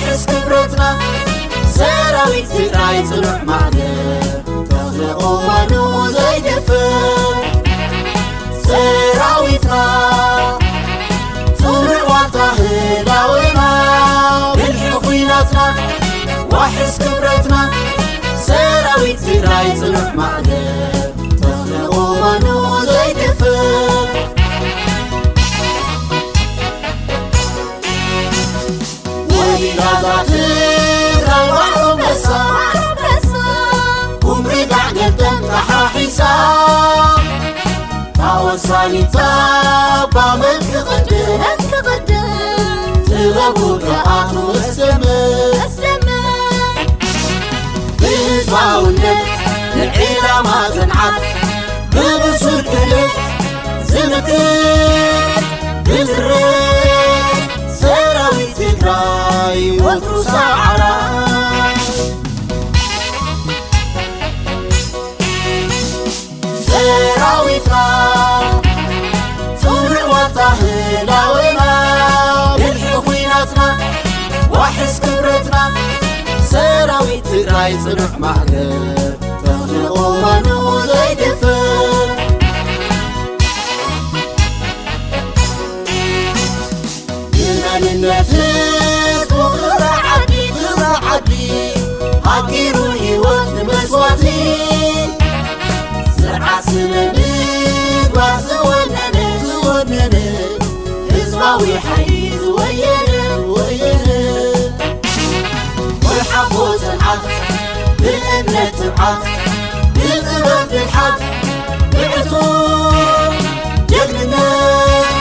ክብረትና ሰራዊት ትግራይ ጽኑዕ ማዕገር ተኽለ እዋኑ ዘይደፍር ሰራዊትና ጽኑዕ ዋልታ ህላወና ብልሒ ኹናትና ዋሕስ ክብረትና ሰራዊት ትግራይ ጽኑዕ ማዕገር ተኽለ እዋኑ ዘይደፍር ወሊዳዛ ትግራይ ዋዕሮ በሳ ቁምሪ ዳዕገል ደም ተሓሒሳ ታወሳኒታ ባመን ክቕድም ጥበቡ ከኣቱ እስልም ብህዝባውነት ንዕላማ ጽንዓት ብብሱል ክልል ዝምክት ብትሪ ሰራዊት ትግራይ ወትሩ ሰዓራ ሰራዊትና ጽኑዕ ዋልታ ህላወና ብልሒ ኹናትና ዋሕስ ክብረትና ሰራዊት ትግራይ ጽኑዕ ማእገር ተኽለ እዋኑ ዘይደፍር ንመንነት ህዝቡ ክብሪ ዓዲ ክብሪ ዓዲ ሃጊሩ ህይወት ንመስዋቲ ስርዓት ስነ ምግባር ዝወነነ ዝወነነ ህዝባዊ ሓይሊ ዝወየነ ወየነ ወይ ሓቦ ጽንዓት ብእምነት ትብዓት ብጥበብ ብልሓት ብዕቱብ ጀግንነት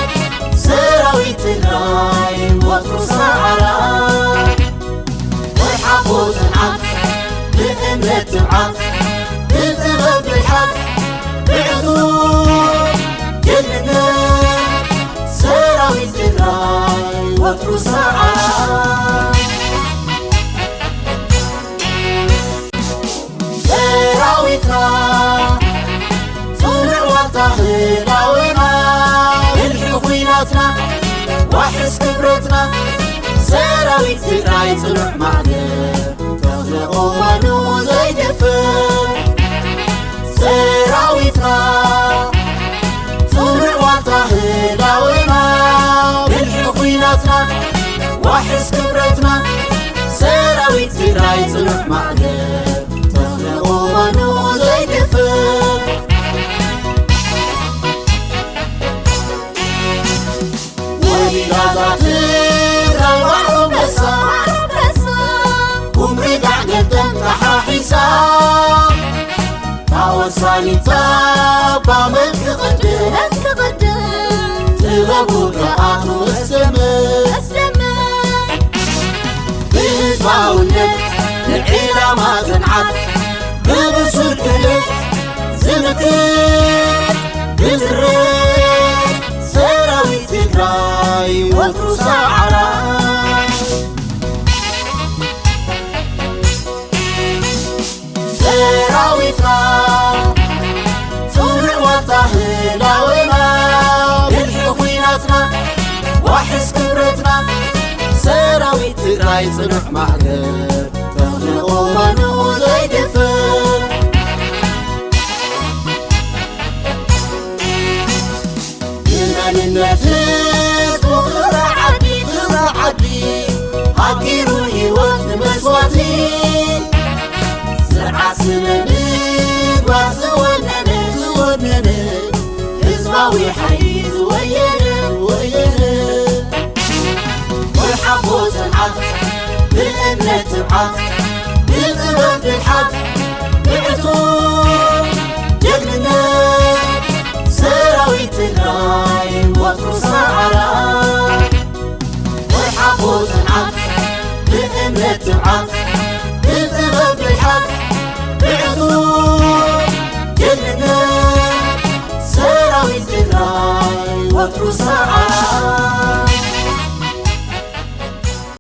ሰራዊት ትግራይ ወትሩ ሰዓራ ወይ ሓቦ ጽንዓት ብእምነት ትብዓት ብጥበብ ብልሓት ብዕቱብ ጀግንነት ሰራዊት ትግራይ ወትሩ ሰዓራ ሰራዊትና ጽኑዕ ዋልታ ህላወና ብልሒ ኹናትና ዋሕስ ክብረትና ሰራዊት ትግራይ ጽኑዕ ማእገር ተኽለ እዋኑ ዘይደፍር ሰራዊትና ጽኑዕ ዋልታ ህላወና ብልሒ ኹናትና ዋሕስ ክብረትና ሰራዊት ትግራይ ጽኑዕ ማእገር ተኽለ እዋኑ ዘይደፍር ወሊዳዛ ትግራይ ዋዕሮ በሳ ቁምሪ ዳዕገል ደም ተሓሒሳ ታወሳኒታ ባመን ክቕድም ጥበቡ ከኣቱ እስልም ብህዝባውነት ንዕላማ ጽንዓት ብብሱል ክልል ዝምክት ብትሪ ሰራዊት ትግራይ ወትሩ ሰዓራ ሰራዊትና ጽኑዕ ዋልታ ህላወና ብልሒ ኹናትና ዋሕስ ክብረትና ሰራዊት ትግራይ ጽኑዕ ማእገር ተኽለ እዋኑ ዘይደፍር ንመንነት ህዝቡ ክብሪ ዓዲ ክብሪ ዓዲ ሃጊሩ ህይወት ንመስዋቲ ስርዓት ስነ ምግባር ዝወነነ ዝወነነ ህዝባዊ ሓይሊ ዝወየነ ወየነ ወይ ሓቦ ጽንዓት ብእምነት ትብዓት ብጥበብ ብልሓት ብዕቱብ ጀግንነት ሰራዊት ትግራይ ወትሩ ሰዓራ ወይ ሓቦ ጽንዓት ብእምነት ትብዓት ብጥበብ ብልሓት ብዕቱብ ጀግንነት ሰራዊት ትግራይ ወትሩ ሰዓራ